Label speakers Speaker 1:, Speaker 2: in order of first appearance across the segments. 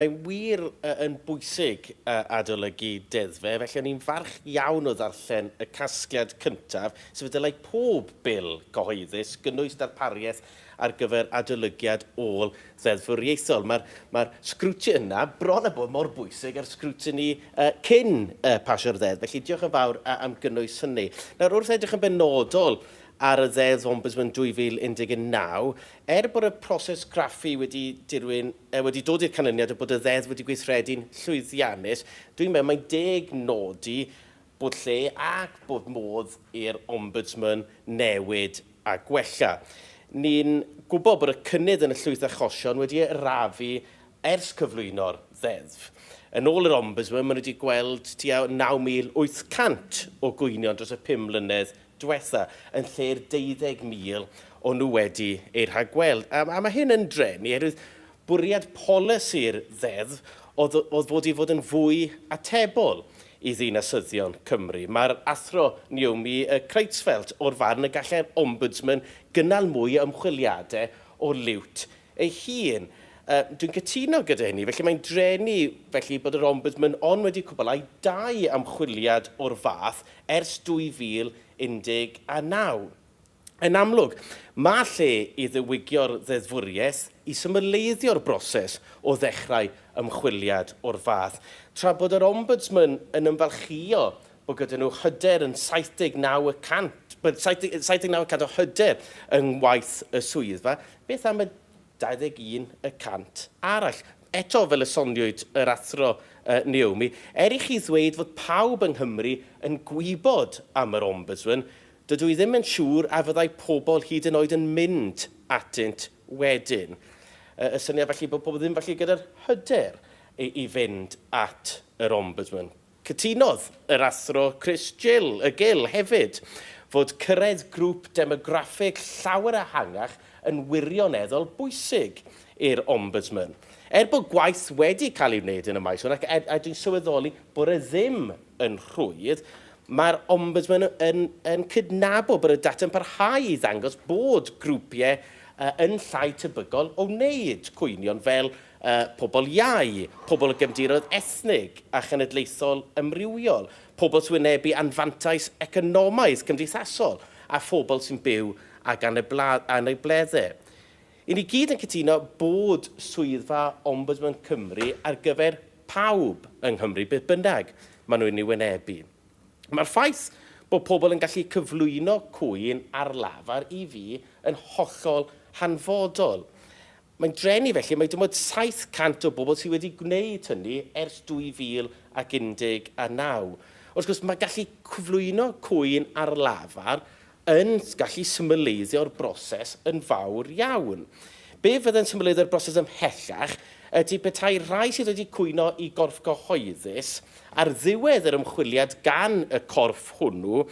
Speaker 1: Mae'n wir yn bwysig adolygu deddfau, felly o'n i'n farch iawn o ddarllen y casgliad cyntaf, sef y dylai pob bil cyhoeddus gynnwys darpariaeth ar gyfer adolygiad ôl-ddeddfwriaethol. Mae'r mae sgrwtini yna bron a bod mor bwysig â'r sgrwtini cyn pasio'r ddeddf, felly diolch yn fawr am gynnwys hynny. Nawr, wrth edrych yn benodol ar y Ddeddf Ombudsman 2019, er bod y proses graffu wedi, dirwyn, wedi dod i'r canlyniad o bod y ddeddf wedi gweithredu'n llwyddiannus, dwi'n meddwl mae'n deg nodi bod lle ac bod modd i'r Ombudsman newid a gwella. Ni'n gwybod bod y cynnydd yn y llwyth achosion wedi arafu ers cyflwyno'r ddeddf. Yn ôl yr Ombudsman, maen nhw wedi gweld tua 9,800 o gwynion dros y 5 mlynedd diwetha, yn lle'r 12,000 o'n nhw wedi ei rhagweld. A mae hyn yn dreni, oherwydd bwriad polisi'r ddeddf oedd fod i fod yn fwy atebol i ddinasyddion Cymru. Mae'r athro Naomi Creutzfeldt o'r farn y gallai'r Ombudsman gynnal mwy o ymchwiliadau o liwt ei hun. Dwi'n cytuno gyda hynny, felly mae'n dreni felly bod yr Ombudsman ond wedi cwblhau 2 ymchwiliad o'r fath ers 2019. Yn amlwg, mae lle i ddiwygio'r ddeddfwriaeth i symleiddio'r broses o ddechrau ymchwiliad o'r fath, tra bod yr Ombudsman yn ymfalchïo bod gyda nhw hyder yn 79%, bod 79% o hyder yng ngwaith y swyddfa, beth am y 21% arall? Eto, fel y soniwyd yr athro Naomi, er i chi ddweud fod pawb yng Nghymru yn gwybod am yr Ombudsman, dydw i ddim yn siŵr a fyddai pobl hyd yn oed yn mynd atynt wedyn. Y syniad felly bod pobl ddim felly gyda'r hyder i fynd at yr Ombudsman. Cytunodd yr athro Chris Gill, y Gill hefyd, fod cyrraedd grŵp demograffig llawer ehangach yn wirioneddol bwysig i'r Ombudsman. Er bod gwaith wedi cael ei wneud yn y maes hwn, ac a dwi'n sylweddoli bod e ddim yn rhwydd, mae'r Ombudsman yn cydnabod bod y data'n parhau i ddangos bod grwpiau yn llai tebygol o wneud cwynion fel pobl iau, pobl o gefndiroedd ethnig a chenedlaethol amrywiol, pobl sy'n wynebu anfantais economaidd cymdeithasol a phobl sy'n byw ag anableddau. I ni gyd yn cytuno bod swyddfa Ombudsman Cymru ar gyfer pawb yng Nghymru, beth bynnag maen nhw'n ei wynebu. Mae'r ffaith bod pobl yn gallu cyflwyno cwyn ar lafar i fi yn hollol hanfodol. Mae'n dreni felly, mae dim ond 700 o bobl sydd wedi gwneud hynny ers 2019. Wrth gwrs, mae gallu cyflwyno cwyn ar lafar yn gallu symleiddio'r broses yn fawr iawn. Be fydde'n symleiddio'r broses ymhellach ydy petai rhai sydd wedi cwyno i gorff gyhoeddus ar ddiwedd yr ymchwiliad gan y corff hwnnw,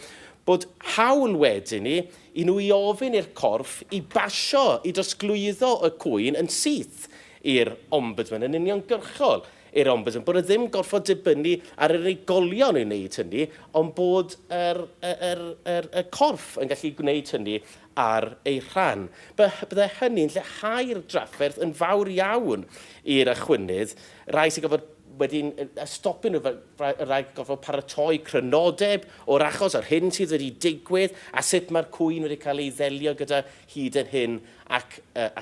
Speaker 1: bod hawl wedyn ni i nhw i ofyn i'r corff i basio, i drosglwyddo y cwyn yn syth i'r Ombudsman, yn uniongyrchol i'r Ombudsman, bod e ddim gorfod dibynnu ar yr unigolion i wneud hynny, ond bod y corff yn gallu gwneud hynny ar ei rhan. Bydde hynny'n lleihau'r drafferth yn fawr iawn i'r achwynydd, rai sy'n gorfod wedyn stopio nhw, rai gorfod paratoi crynodeb o'r achos a'r hyn sydd wedi digwydd a sut mae'r cwyn wedi cael ei ddelio gyda hyd yn hyn ac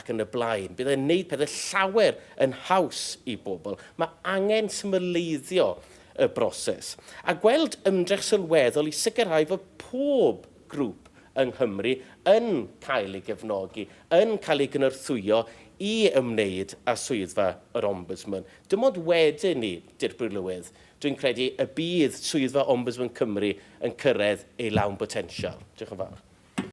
Speaker 1: yn y blaen. Bydd e'n gwneud pethau llawer yn haws i bobl. Mae angen symleiddio y broses a gweld ymdrech sylweddol i sicrhau fod pob grŵp yng Nghymru yn cael ei gefnogi, yn cael ei gynorthwyo i ymwneud â swyddfa yr Ombudsman. Dim ond wedyn ni, Dirprwy Lywydd, dwi'n credu y bydd swyddfa Ombudsman Cymru yn cyrraedd ei lawn potensial. Diolch yn fawr.